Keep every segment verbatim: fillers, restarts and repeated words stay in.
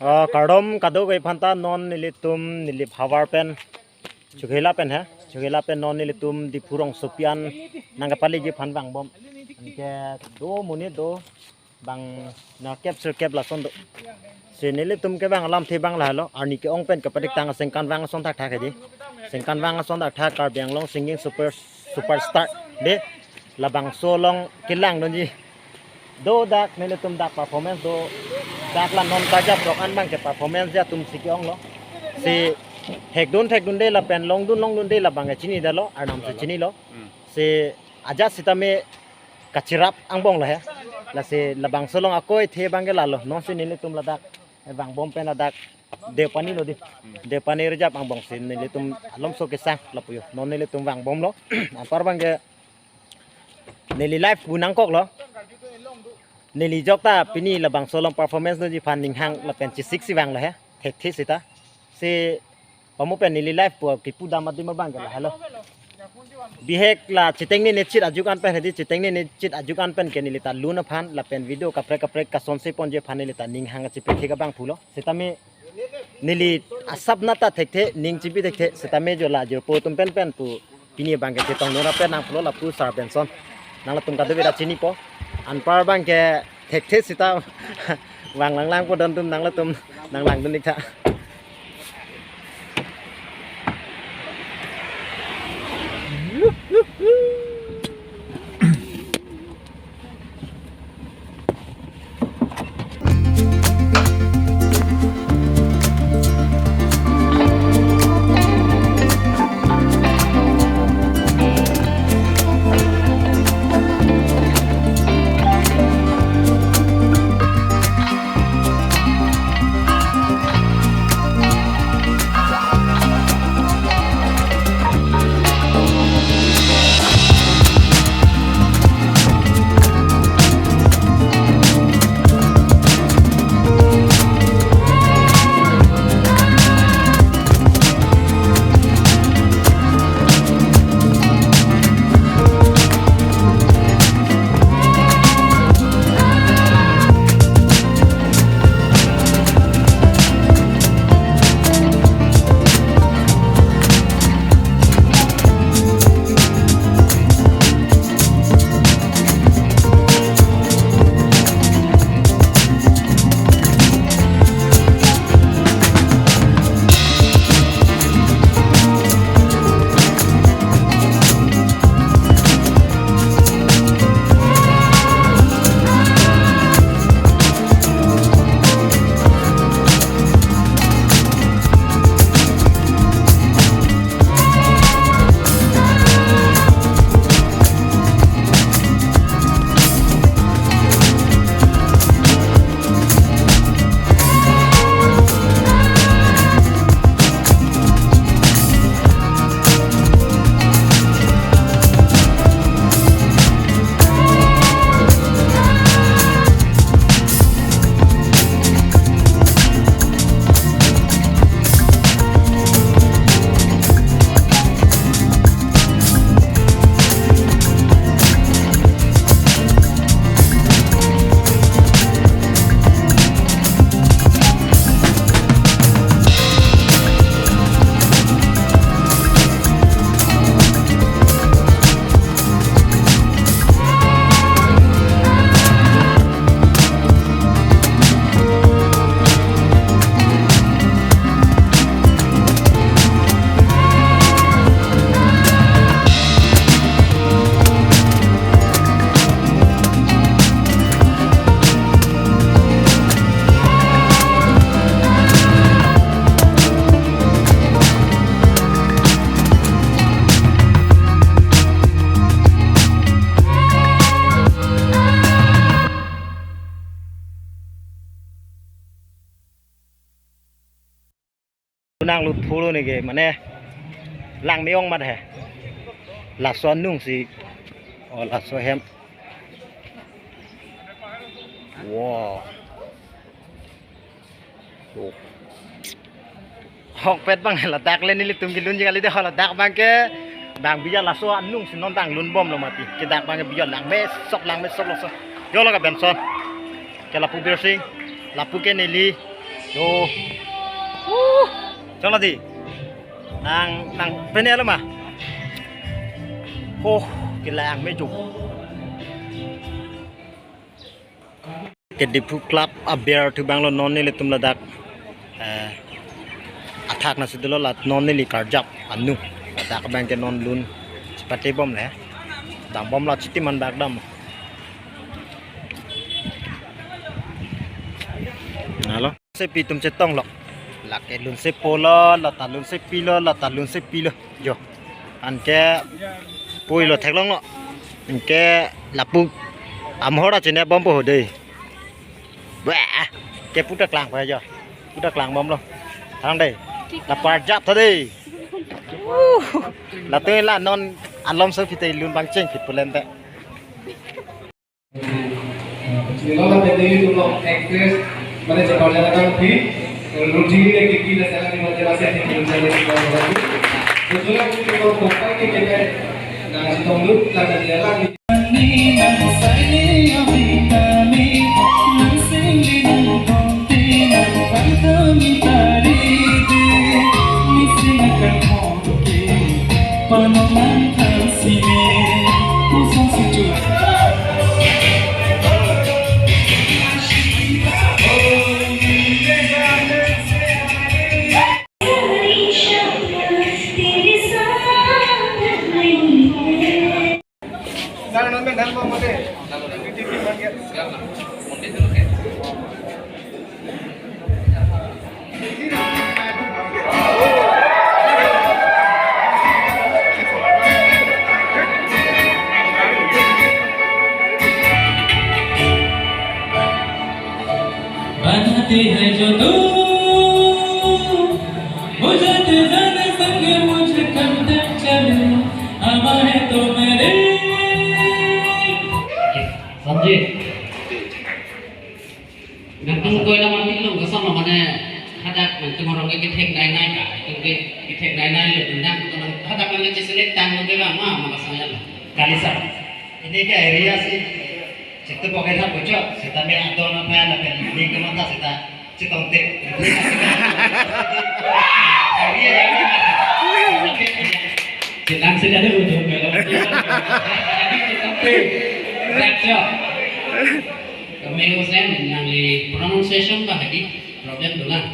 Ah, kardom kadokave aphanta. Non nelitum Nilip havar pen, Chokihola pen he, Chokihola pen non nelitum Diphu rongsopi an nangkapaleji aphan vangbom. Anke do monit do, bang nerkep sirkep lason do. Si nelitum kevang alamthe abang lahelo, arni ke-ong pen kepadik tang, sengkan vang ason thakthak hedi. Sengkan vang ason thakthak, Karbi Anglong singing super, superstar de. Labangso along kelangdunji. Do dak nelitum dak performance do, dak la non karjap rok an abang ke performance atum si ke-onglo. Si thekdun thekdunde lapen longdun longdunde labang ke chinidetlo, arnam si chinilo. Hmm. Si ajat sitame kachirap angbong lo he. Lasi labangso along akoi the abang ke lalo. Non si nelitum ladak, eh, vangbom pen ladak Deopani lo di. Deopani rejap angbong si nelitum alomso kesang lapu jo. Non nelitum vangbomlo. Anpar abang ke neli live pu nangkoklo. Neli jokta pini labangso along performance doji aphan ninghang lapen chesik si vanglo he. Thekthe sita. Si pamu pen neli live pu kipu dam adim abang ke lahelo. Bihek la chitengne ne chit ajuk an pen hedi, chitengne ne chit ajuk an pen ke neli ta lun aphan lapen video kaprek kaprek kasonse ponji aphan neli ta ninghang chepethek abang pulo. Sitame neli asap nata thekthe, ning chipi thekthe, sitame jo la jirpo atum pen pen pu pini abang ke chetongdun rap pen nangpulo lapu Sar Benson. Nanglatum kadokave ta chinipo. Anpar abang ke thekthe sita vang langlang po don atum, nanglatum nanglangdun ik tha. Nanglut thulu neke, mane langme-ong mat he. Laso anung si, oh, laso hem. Wow. Oh. Hokpet abang ladak le nelitum kelunji kali de, ladak abang ke bang bijak laso anung si non bang lunbomlo mati. Ke dak abang ke bijak langmesok langmesok laso. Jo lo ka Benson. Ke lapu Birsing, lapu ke neli. Yo. Uh. Chalo di. Nang, nang pene lo ma. Oh, kelang me juk. Ke Diphu Club aber thu abang lo, non nelitum ladak, eh, athak nasi dolo, la non neli karjap anu. Ladak abang ke non lun chepate bom le. Dambom la chiti man bak dam. Nalo. Sepi atum chetong lo. Lake lun sepo lo, lata lun sepi lo, lata lun sepi lo. Jo. Anke pui lo theklong lo. Anke lapu amhor a chine bom po ho dei. Wah, ke puta klang pa jo. Puta klang bom lo. Thang dei. La parjap tha dei. Uh, la tu la non alom so phite lun bang cheng phit pulen te. Silo la pending itu lo actress, mane chepar jana kan phi, Ruti ni ke kila sala ni mate mase ni kila sala ni mate mase. Betul lah, itu lo kompai ke kita nang chetong lut la pending la. बनाते हैं जो तू, बुझाते जाने संग मुझे कब तक चले, हवा है तो मेरे। Sanjit. Nangtum koila mati long kasam mane hadak nangtum orang ke kethek nai nai ka, itu ke kethek nai nai lo tendang tentang hadak nang ke select tang lo ke ma ma kasam ya lo. Kalisa. Ini ke area si. Seta pocket ha puchot, seta me adon aphan lapen link ke mata seta chetongte. Area ya. Oke. Chelang seta de ujung ke lo. Chetongte. That's all. Kami usen nangli pronunciation ba hadi problem dolang.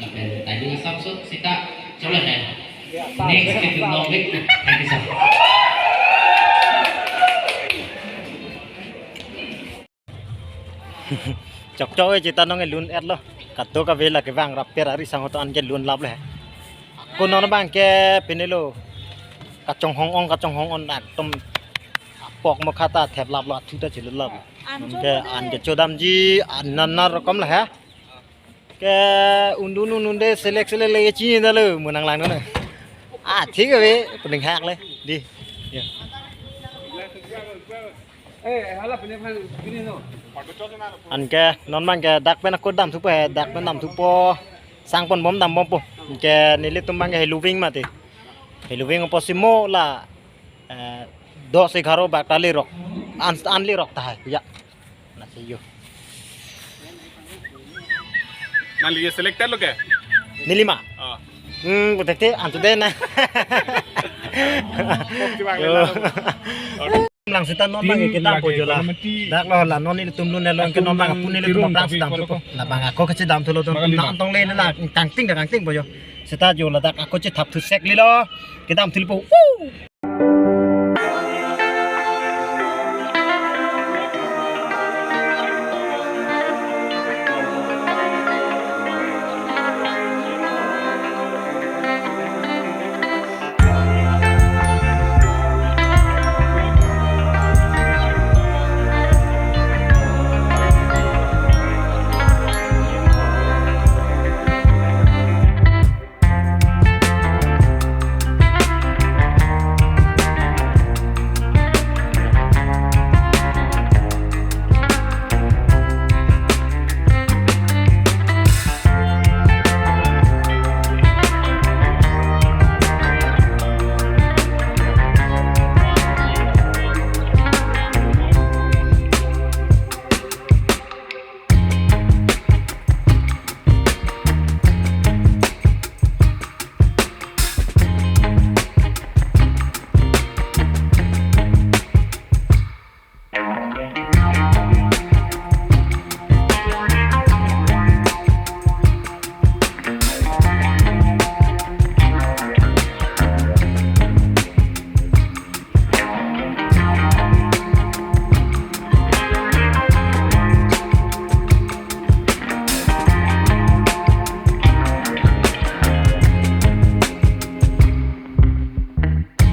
Lapen timing asap so sita cholo hai. Next ke tu nong dek. Thank you, sir. Chok chok e, chita nong e lun et lo. Kato kave la kevang rap per ari sang hoto an ke lun lap le. Ko non abang ke pine lo. Kachonghong ong, kachonghong on dak tom apok mo khata thep lap lo, athu ta chilun lap. An ke an ke chodamji, an nana rokom la ha. Ke undun undun de selek selek lagi chini dalo menang lang na. Ah, thik ave, pening hak le. Di. Ya. Anke non abang ke dak pen ako dam thupo he, dak pen dam thupo. Sang pon bom dam bompo. Anke nelitum abang ke heloving mati. Heloving apotsi mo la, eh, dos egharo bak ta lerok. An, an lerok tahai. Ya. Nasi yo. Nangli selected lo ke? Neli ma? Oh. Hmm, kutekte antu de na. Oke, bang, yo. Lang sita non abang ke dam po jo la. Dak lo la non nelitum lun lo ke non abang apun nelitum aphrang si dam thupo. La abang ako kachedam thulo don. Na antong le na kangting da kangting po jo. Sita jo la dak ako chethap thu sek lilo. Kedam thupo. Woo!